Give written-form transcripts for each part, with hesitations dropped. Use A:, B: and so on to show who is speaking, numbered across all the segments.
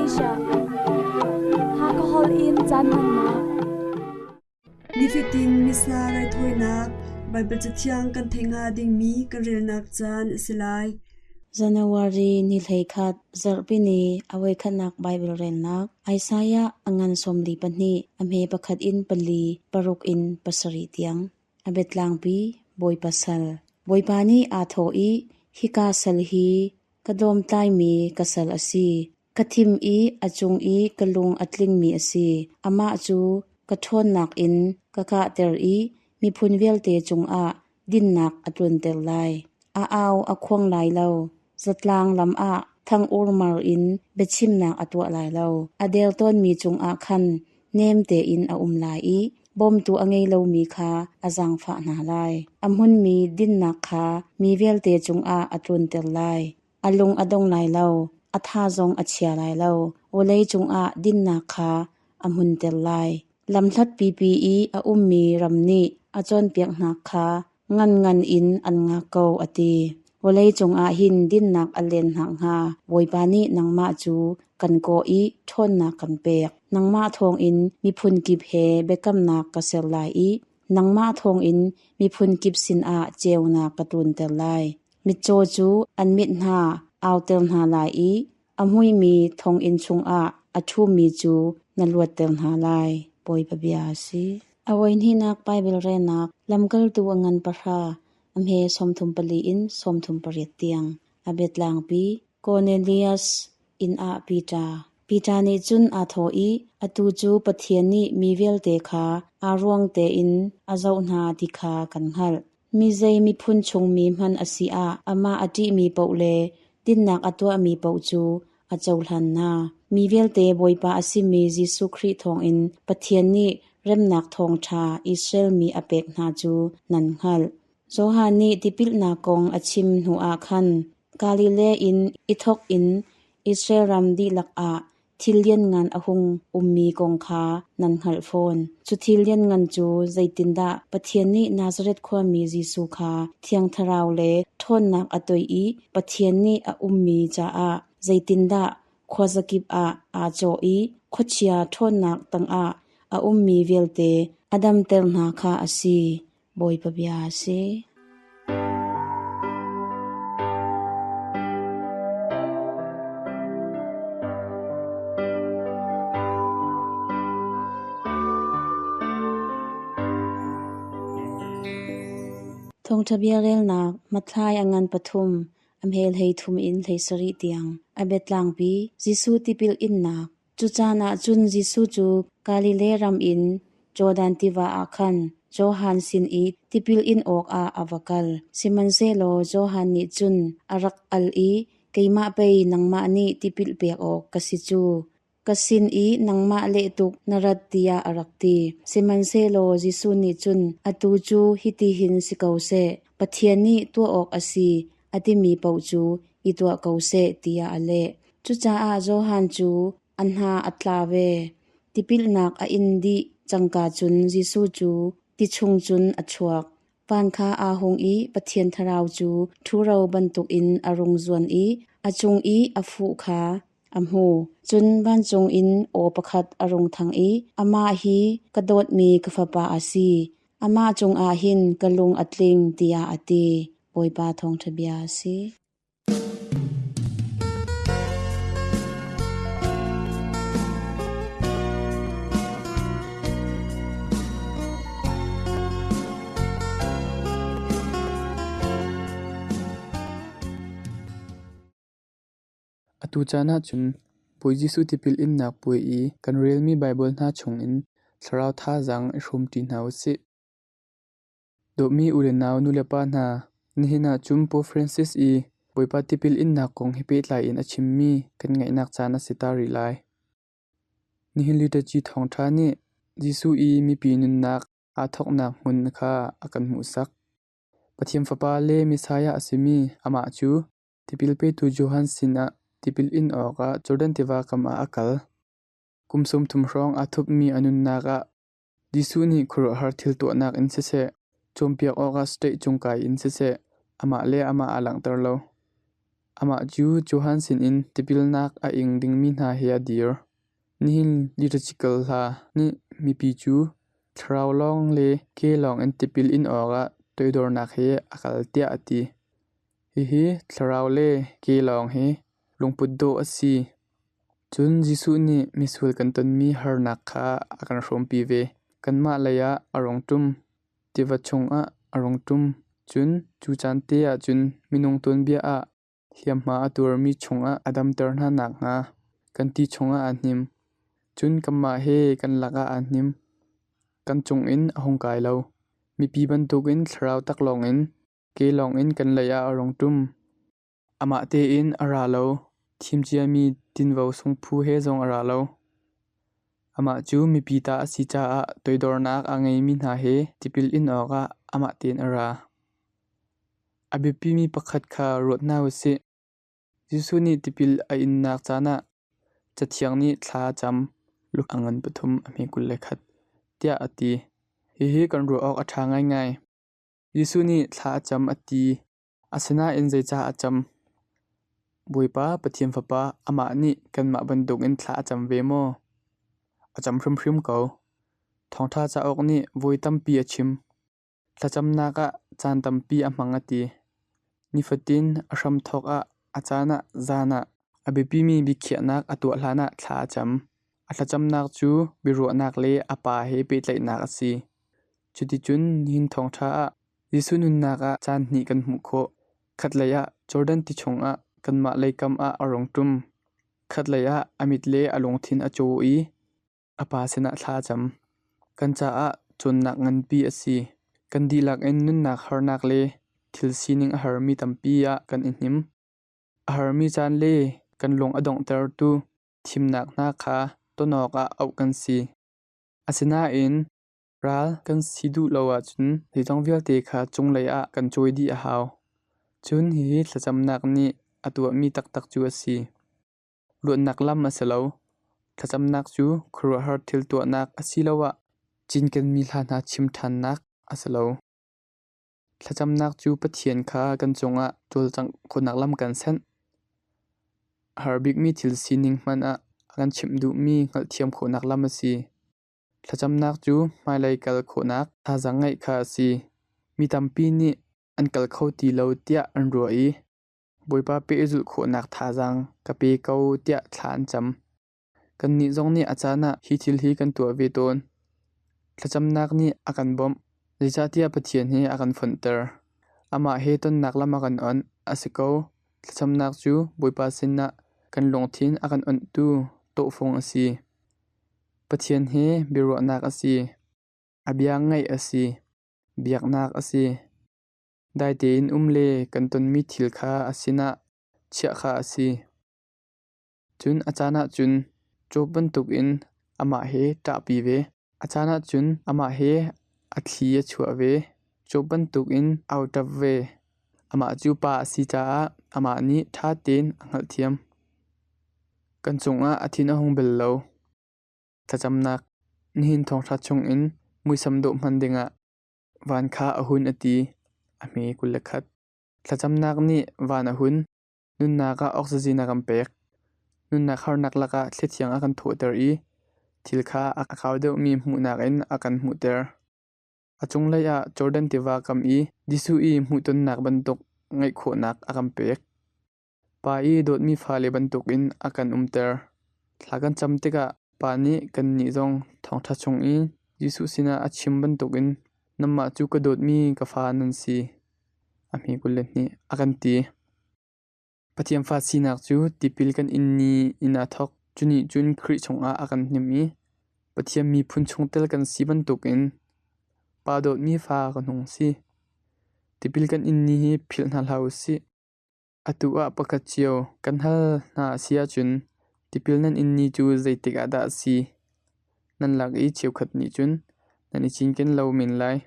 A: Malaysia. Hakha holh in caan hmannak.
B: Nifatin Missa raithawinak Baibal Cathiang kan theih hnga dingmi kan relnak caan a si lai.
C: January ni 11 zarhpi ni a voikhatnak Baibal relnak Isaiah a ngan 42 a hme pakhat in pali paruk in pasarih tiang. A biatlangpi Bawipa sal. Bawipa nih aa thawh i hika sal hi ka dawmtlaimi ka sal a si. Ka thim i a cung i ka lung a tlingmi a si. Amah cu ka ṭhawnnak in ka kahter i miphun vialte cungah dinnak a tlunter lai. A au a khuang lai lo. Zatlang lam ah thang urmar in biachimnak a tuah lai lo. A der tawnmi cungah khan nem tein a um lai i bawmtu a ngei lomi kha a zaangfah hna lai. A hmunmi dinnak kha mi vialte cungah a tlunter lai. A lung a dong lai lo, a tha zong a chia lai lo. Vawlei cungah dinnak kha a hmunter lai. Lamhlat pipi i a ummi ram nih a cawnpiak hna kha ngan ngan in an ngak ko, a ti. Vawlei cungah hin dinnak a len nakhnga Bawipa nih nangmah cu kan kawh i ṭhawnnak kan pek. Nangmah thawngin miphun kip he biakamnak ka ser lai i nangmah thawngin miphun kip sinah ceunak ka tlunter lai. Mitcaw cu an mit hna auter hna lai i a muimi thonginn chungah a ṭhumi cu na luatter hna lai. Bawipa bia a si. A voihnihnak Baibal relnak Lamkaltu a ngan pahra, a hme 34 in 38 tiang. A biatlangpi Cornelius inn ah Peter. Peter nih cun aa thawh i, Atu cu Pathian nih mi vialte kha aa ruang tein a zoh hna ti kha kan hngalh. Mi zei miphun chungmi hmanh a si ah amah a ṭihmi paoh le dinnak a tuahmi paoh cu a cohlan hna. Mi vialte Bawipa a simi Jesuh Khrih thawngin Pathian nih remnak thawngṭha Israel mi a pek hna cu nan hngalh. Johan nih tipilnak kong a chim hnuah khan Galilee in i thawk in Israel ram dihlak ah thil lianngan a hung ummi kong kha nan hngalh fawn. Cu thil lianngan cu zeitindah Pathian nih Nazareth khuami Jesuh kha Thiang Thlarau le ṭhawnnak a toih i Pathian nih a ummi caah zeitindah khuazakip ah aa cawh i khuachia ṭhawnnak tangah a ummi vialte a damter hna kha a si. Bawipa bia a si. Thawngṭha bia relnak Matthai a ngan pathum, a hmel hlei thum in hlei sarih tiang. A biatlangpi Jesuh tipil innak. Cu caan ah cun Jesuh cu Galilee ram in Jordan tiva ah khan Johan sin i tipil in awkah a va kal. Sihmanhsehlaw Johan nih cun a rak al i, Keimah pei nangmah nih tipil pek awk ka si cu. Ka sin i nangmah lehtuk na rat tiah a rak ti. Sihmanhsehlaw Jesuh nih cun, Atu cu hitihin si ko seh, Pathian nih tuah awk a si a timi paoh cu i tuah ko seh tiah a leh. Cucaah Johan cu a hna a tla ve. Tipilnak a in dih cangka cun Jesuh cu ti chung cun a chuak. Van kha aa hung i Pathian Thlarau cu ṭhuro bantukin a rung zuan i a cung i a fuh kha a hmu. Cun vancung in aw pakhat a rung thang i, Amah hi ka dawtmi ka Fapa a si. Amah cungah hin ka lung a tling, tiah a ti. Bawipa thawngṭha bia a si.
D: Atu caan ahcun Bawi Jesuh tipil innak puai i kan relmi Baibal hna chungin thlarau thazaang i hrawmṭi hna u sih. Dawtmi u le nau nulepa hna, nihin ah cun Pope Francis i Bawipa tipil innak kong he pehtlai in a chimmi kan ngaihnak caan a si ta rih lai. Nihin liturgy thawngṭha nih Jesuh i mipi nunnak aa thawknak hmun kha a kan hmuhsak. Pathian Fapa le Messiah a simi amah cu tipil petu Johan sinah tipil in awkah Jordan tiva kam ah a kal. Kum 30 hrawng aa thupmi a nunnak ah Jesuh nih khuaruahhar thil tuahnak in siseh, cawnpiak awkah stage cung kai in siseh, amah le amah aa langhter lo. Amah cu Johan sinin tipilnak a ing dingmi hna he a dir. Nihin liturgical hla nih mipi cu thlarau lawng le ke lawng in tipil in awkah toidornak he a kal tiah a ti. Hihi thlarau le ke lawng hi lungput dawh a si. Cun Jesuh nih misual kan tonmi harnak kha a kan hrawmpi ve. Kanmah lei ah a rung ṭum. Tiva chungah a rung ṭum. Cun cu caan te ah cun minung tuanbia ah hliamhma a tuarmi chungah a damter hna nakhnga kan ti chungah aa hnim. Cun kanmah he kan lakah aa hnim. Kan cungin a hung kai lo. Mipi bantukin thlarau taklawng in ke lawngin kan lei ah a rung ṭum. Amah tein a ra lo. Thim ciami tinvo sung phu he zong a ra lo. Amah cu mipi ta a si caah toidornak a ngeimi hna he tipil in awkah amah tein a ra. A biapimi pakhat kha ruat hna u sih. Jesuh nih tipil a innak caan ah Cathiang nih thla a cam, Luke a ngan pathum a hme 21, tiah a ti. Hihi kan ruah awk a ṭha ngaingai. Jesuh nih thla a cam a ti. Asinain zeicah a cam? Bawipa Pathian Fapa amah nih kanmah bantukin thla a cam ve maw? A cam hrimhrim ko. Thawngṭha cauk nih voi tampi a chim. Thlacamnak ah caan tampi a hmang a ti. Nifatin a hramthawk ah a caan ah zan ah a biapimi biakhiahnak a tuah hlanah thla a cam. A thlacamnak cu biaruahnak le a Pa he pehtlaihnak a si. Cuticun nihin thawngṭha ah Jesuh nunnak ah caan hnih kan hmuh khawh. Khatlei ah Jordan ti chungah kanmah lei kam ah a rung ṭum. Khatlei ah a mit le a lungthin a caw i a Pa sinah thla a cam. Kan caah cawnnak nganpi a si. Kan dihlak in nunnak harnak le thil sining a harmi tampi ah kan i hnim. A harmi caan le kan lung a donghtertu thimnak hna kha ton awkah auh kan si. Asinain ral kan si duh lo ahcun zeizong vialte kha cunglei ah kan cawi dih a hau. Cun hihi thlacamnak nih a tuahmi taktak cu a si. Luatnak lam a si lo. Thlacamnak cu khuaruahhar thil tuahnak asiloah cinkenmi hla hna chim ṭhannak a si lo. Thlacamnak cu Pathian kha kan cungah cawlcangh khawhnak lam kan senh. A har bikmi thil sining hmanh ah a kan chimh duhmi hngalhthiam khawhnak lam a si. Thlacamnak cu hmailei kal khawhnak thazaang ngeih kha a si. Mi tampi nih an kal kho ti lo tiah an ruah i Bawipa pehzulh khawhnak thazaang ka pe ko tiah thla an cam. Kannih zong nih a caan ah hi thil hi kan tuah ve tawn. Thlacamnak nih a kan bawmh, zeicahtiah Pathian he a kan fonhter. Amah he tonnak lam a kan onh. A si ko, thlacamnak cu Bawipa sinah kan lungthin a kan onhtu tawhfung a si. Pathian he biaruahnak a si. A bia ngaih a si. Biaknak a si. Dai tein um le kan tonmi thil kha a sinah chiah kha a si. Cun a caan ahcun Job bantukin amah he ṭahpi ve. A caan ahcun amah he a thli a chuah ve. Job bantukin au ṭap ve. Amah cu pa a si caah amah nih ṭha tein a hngalhthiam. Kan cungah a thin a hung bal lo. Thlacamnak nihin thawngṭha chungin muisam dawh hman dingah van kha a hun a ti. A hme 21. Thlacamnak nih van a hun. Nunnak ah oxygen a kan pek. Nunnak harnak lakah thlithiang a kan thawhter i thil kha a kau deuhmi hmuhnak in a kan hmuhter. A cunglei ah Jordan tiva kam i Jesuh i hmuhtonnak bantuk ngeih khawhnak a kan pek. Pa i dawtmi fale bantukin a kan umter. Thla kan cam tikah Pa nih kannih zong thawngṭha chung i Jesuh sinah a chim bantukin nanmah cu ka dawtmi ka fa nan si. A hme 22 a kan ti. Pathian fa sinak cu tipil kan in ni in aa thawk. Cu nih cun Khrih chungah a kan hnim i Pathian miphun chungtel kan si bantukin Pa dawtmi fa kan hung si. Tipil kan in ni hi philh hna hlah u sih. Atu ah pakhat cio kan hal hna a si ahcun tipil nan in ni cu zeitik ah dah a si? Nan lak i cheukhat nih cun nan i cinken lo men lai.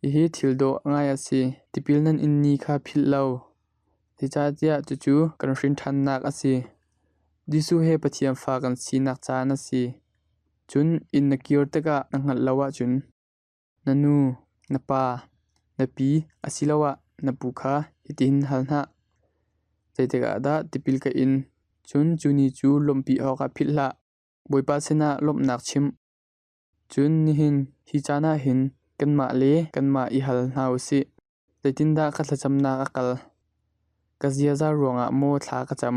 D: Hihi thil dawh ngai a si. Tipil nan in ni kha philh lo. Zeicahtiah cucu kan hrin ṭhannak a si. Jesuh he Pathian fa kan sinak caan a si. Cun inn na kir tikah na hngalh lo ahcun na nu, na pa, na pi asiloah na pu kha hitihin hal hna. Zeitik ah dah tipil ka in? Cun cu ni cu lawmhpi awkah philh hlah. Bawipa sinah lawmhnak chim. Cun nihin hi caan ah hin kanmah le kanmah i hal hna u sih. Zeitindah ka thlacamnak a kal? Ka ziaza ruangah maw thla ka cam?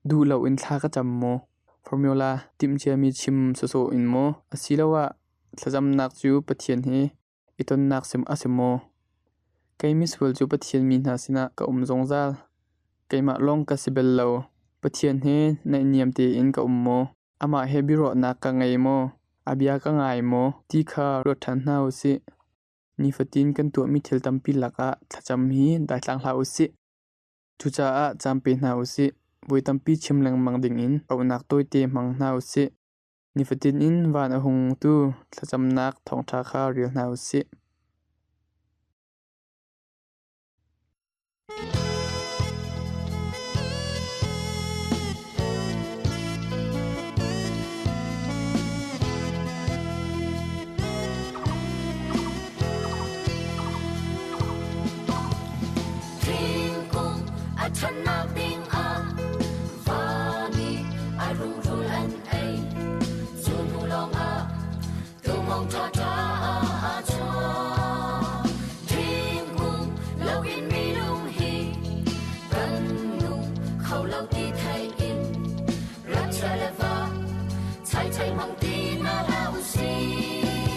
D: Duh loin thla ka cam maw? Formula timhciami chim sawsawh in maw? Asiloah thlacamnak cu Pathian he i tonnak a si maw? Kei misual cu Pathian mi hna sinah ka um zungzal. Keimah lawng ka si bal lo. Pathian he naihniam tein ka um maw? Amah he biaruahnak ka ngei maw? A bia ka ngai maw? Ti kha ruat ṭhan hna u sih. Nifatin kan tuahmi thil tampi lakah thlacam hi daithlang hlah u sih. Cucaah caan pe hna u sih. Voi tampi chim lengmang dingin auhnak tawite hmang hna u sih. Nifatin in van a hungtu thlacamnak thawngṭha kha rel hna u sih.
E: Thingkung a ṭhannak dingah va nih a rungrul an ei. Cu hnu lawngah tumong ṭhaṭha a chuak. Thingkung loin minung hi kan nung kho lo ti theih in ram chia le va chai chai hmang ti hna hlah u sih.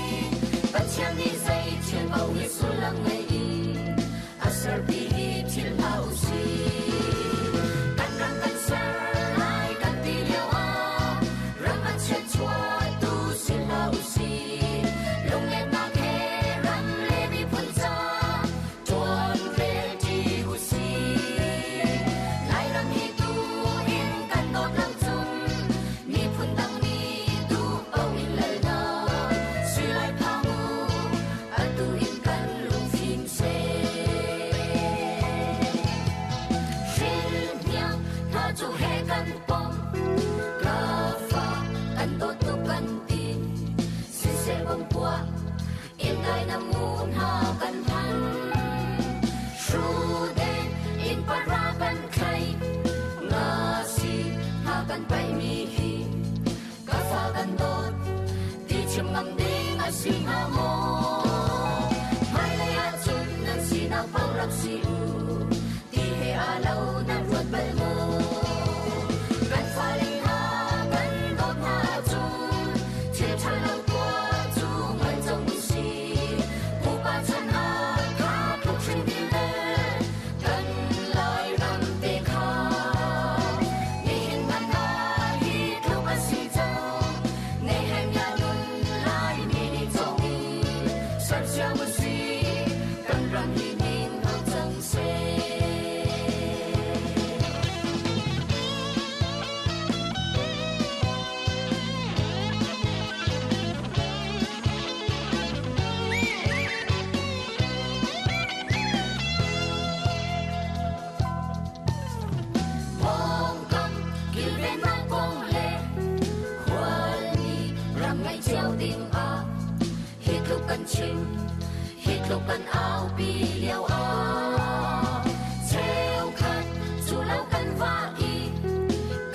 E: Pathian nih zei thil paoh hi sullam ngei in a serpi hi thil hlah u sih. Kan ram kan ser lai kan ti lio ah ram a chiatchuahtu si hlah u sih. Lunglennak he ram le miphun ca ṭuan rel ṭi u sih. Lairam hi tu in kan dawt lo cun miphun dang nih duh paoh in lal hna. Sui lai phang u, atu in kan lungfim seh. Hrilhniang hna cu he kan pom, ka fa kan dawt tuk kan ti. Siseh bawmpuah, inn dai na mu hna kan hman. Hruden in para kan thlai, nga si hna kan paihmi hi. Ka fa kan dawt, ti chim ngam ding a si hnga maw? Hmailei ahcun nan sinak paoh rak si u, ti he aa lo nan ruat bal maw? Kan fale hna kan dawt hna ahcun thil ṭha lo tuah cu ngai cang u sih. Pupa chan ah kha tluk hring dil kan Lairam te kha. Nihin hmanh ah hi tluk a si cang. Nehemiah nun Laimi nih cawng in sersiam u sih. Kan ram hi ning ho cang seh. Pawngkam kilvennak kong le khualmi ram ngeih cio ding ah hi tluk kan chim, hi tluk kan aupi lio ah cheukhat cu lo kan vah i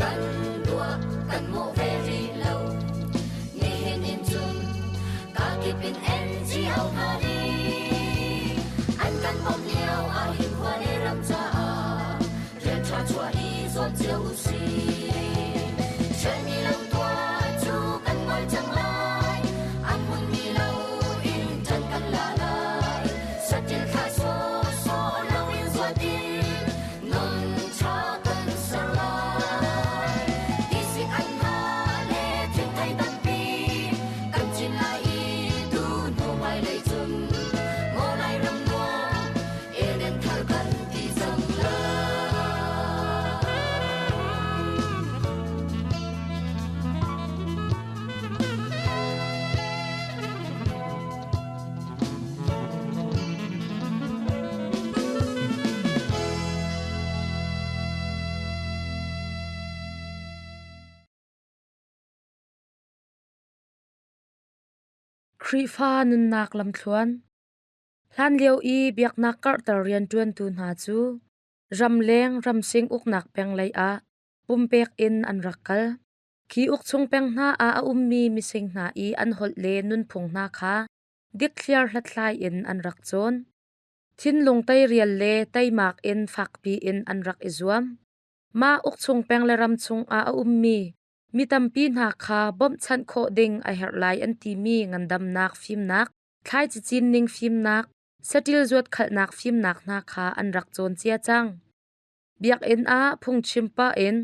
E: kan duah kan mawh ve rih lo. Nihin in cun kakip in NGO hna nih an kan bawmh lio ah hin khua le ram caah rian ṭha chuah i zuam cio u sih. Ṭhelmi lo tuah cu kan ngol cang lai, a hmunmi lo in ṭan kan la lai. Saṭil thlah sawhsawh loin zuat in nun ṭha kan ser lai. Tisik an hna le thingthei tampi kan cin lai i tu hnu hmailei cun maw Lairam nuam Eden thar kan ti cang lai.
F: Khrihfa nunnak lamthluan. Hlanlio i biaknak karhter rianṭuantu hna cu. Ramleng ramsing uknak peng lei ah pumpek in an rak kal. Khi ukchung peng hna ah a ummi mising hna i an holh le nunphung hna kha dikthliar hlathlai in an rak cawn. Thinlung teirial le teimak in fakpi in an rak i zuam. Mah ukchung peng le ram chungah a ummi mi tampi hna kha bawmhchanh khawh ding a herh lai an timi ngandamnak fimnak, thlaici cinning fimnak, saṭil zuatkhalhnak fimnak hna kha an rak cawn cia cang. Biakinn ah phungchim pah in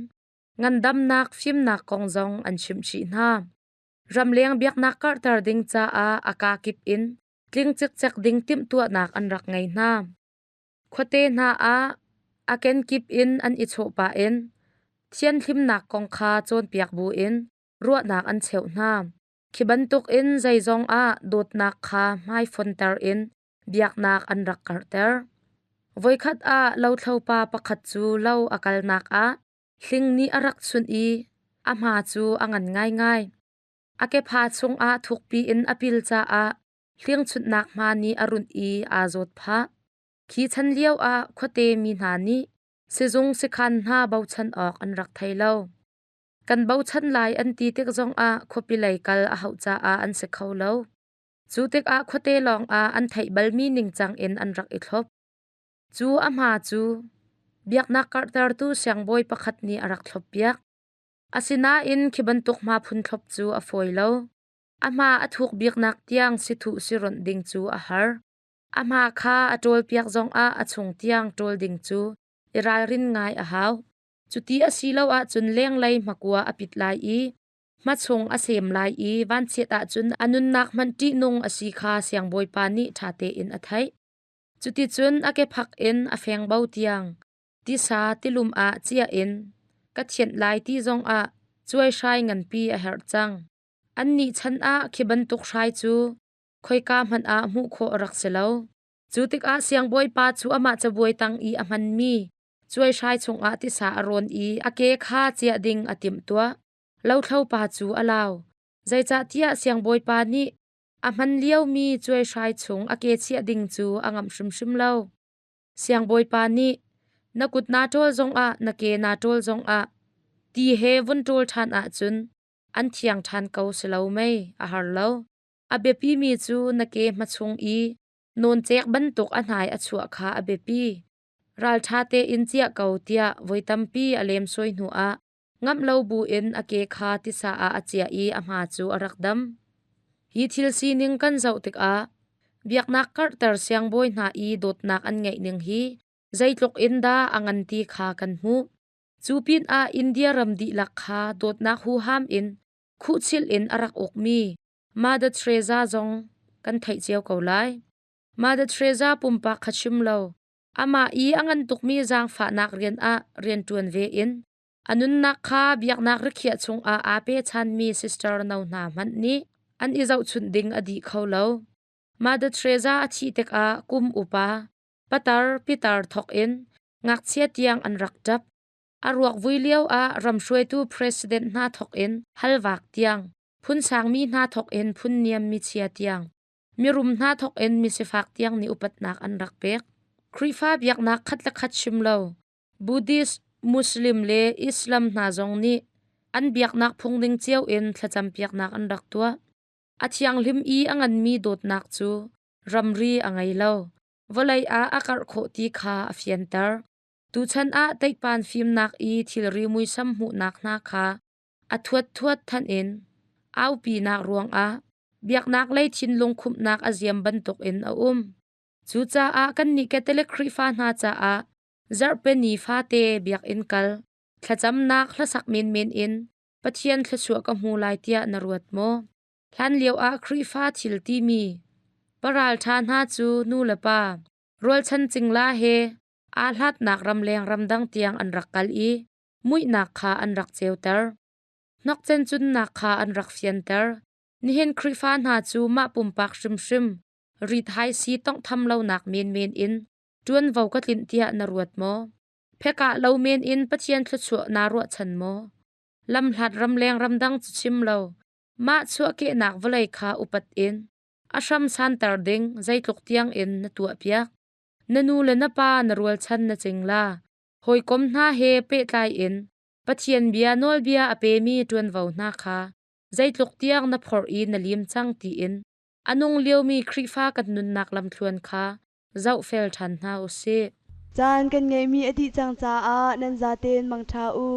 F: ngandamnak fimnak kong zong an chimh chih hna. Ramleng biaknak karhter ding caah a kakip in tling cikcek ding timhtuahnak an rak ngei hna. Khuate hna ah a kenkip in an i chawh pah in thianhlimnak kong kha cawnpiak buin ruahnak an cheuh hna. Khi bantukin zeizong ah dawtnak kha hmaifonter in biaknak an rak karhter. Voikhat ah lothlopa pakhat cu lo a kalnak ah hling nih a rak chunh i a hma cu a ngan ngaingai. A kepha chungah thukpi in a pil caah hlingchunhnak hma nih a runh i aa zawt phah. Khi chan lio ah khuate mi hna nih sizung sikhan hna bochan awk an rak thei lo. Kan bochan lai an ti tik zongah khuapi lei kal a hauh caah an si kho lo. Cu tikah khuate lawngah an theih balmi ningcang in an rak i thlop. Cu a hma cu biaknak karhtertu siangbawi pakhat nih a rak thloppiak. Asinain khi bantuk hma phun thlop cu a fawi lo. A hma a thuk biknak tiang sithuh sironh ding cu a har. A hma kha a ṭawlpiak zongah a chung tiang ṭawl ding cu i ralrin ngai a hau. Cuti a si lo ahcun lenglei hmakua a pit lai i hmachung a sem lai i vanchiat ahcun a nunnak hmanh ṭihnung a si kha siangbawipa nih ṭha tein a theih. Cuticun a kephak in a fengbo tiang tisa tilum ah cia in ka thianh lai ti zongah cuaihrai nganpi a herh cang. Annih chan ah khi bantuk hrai cu khoika hmanh ah hmuh khawh a rak si lo. Cu tikah siangbawipa cu amah cabuai tang i a hmanmi cuaihrai chungah tisa a rawn i a ke kha ciah ding a timhtuah. Lothlopa cu a lau. Zeicahtiah siangbawipa nih a hman liomi cuaihrai chung a ke chiah ding cu a ngamh hrimhrim lo. Siangbawipa nih, Na kut naa ṭawl zongah na ke naa ṭawl zongah ti he vun ṭawl ṭhan ahcun an thiang ṭhan ko si lo mei? A har lo. A biapimi cu na ke hmachung i nawncek bantuk a hnai a chuah kha a biapi. Ralṭha tein ciah ko tiah voi tampi a lemsawi hnuah ngamh lo buin a ke kha tisa ah a ciah i a hma cu a rak dam. Hi thil sining kan zoh tikah biaknak karhter siangbawi hna i dawtnak an ngeih ning hi zeitluk in dah a ngan ti kha kan hmuh. Cu pinah India ram dihlak kha dawtnak huham in khuhchilh in a rak ukmi Mother Teresa zong kan theih cio ko lai. Mother Teresa pumpak kha chim lo, amah i a ngan tukmi zaangfahnak rian ah rianṭuan ve in a nunnak kha biaknak rikhiah chungah aa pechanmi sister no hna hmanh nih an i zohchunh ding a dih kho lo. Mother Teresa a thih tikah kum upa, patar pitar thawk in ngakchia tiang an rak ṭap. A ruak vui lio ah ramhruaitu president hna thawk in halvak tiang, phun sangmi hna thawk in phun niam michia tiang, mirum hna thawk in misifak tiang nih upatnak an rak pek. Khrihfa biaknak khat le khat chim lo, Buddhist, Muslim le Islam hna zong nih an biaknak phung ning cio in thlacam piaknak an rak tuah. A thianghlim i a nganmi dawtnak cu ramri a ngei lo. Vawlei ah a karh khawh ti kha a fianter. Tuchan ah teikpan fimnak i thilri muisam hmuhnak hna kha a thuat than in aupinak ruangah biaknak lei thinlung khumhnak a ziam bantukin a um. Cucaah kannih Catholic Khrihfa hna caah zarhpini fate biakinn kal, thlacamnak hlasak menmen in Pathian thluachuah ka hmu lai tiah na ruat maw? Hlanlio ah Khrihfa thil timi paralṭha hna cu nu le pa, rualchan cingla he aa hlatnak ramleng ramdang tiang an rak kal i muihnak kha an rak ceuter. Hnokcen cunnak kha an rak fianter. Nihin Khrihfa hna cu mah pumpak hrimhrim rithai si tawnghtham lonak menmen in ṭuanvo ka tlinh tiah na ruat maw? Phekah lo men in Pathian thluachuah naa ruahchan maw? Lamhlat ramleng ramdang cu chim lo, mah chuahkehnak vawlei kha upat in a hram santer ding zeitluk tiang in na tuahpiak. Na nu le na pa na rualchan na cingla. Hawikom hna he pehtlai in Pathian bia nawlbia a pemi ṭuanvo hna kha zeitluk tiang na phorh i na lim cang tiin a nung liomi Khrihfa kan nunnak lamthluan kha zohfel ṭhan hna u sih.
B: Caan kan ngeihmi a dih cang caah nan zaten mangṭha u.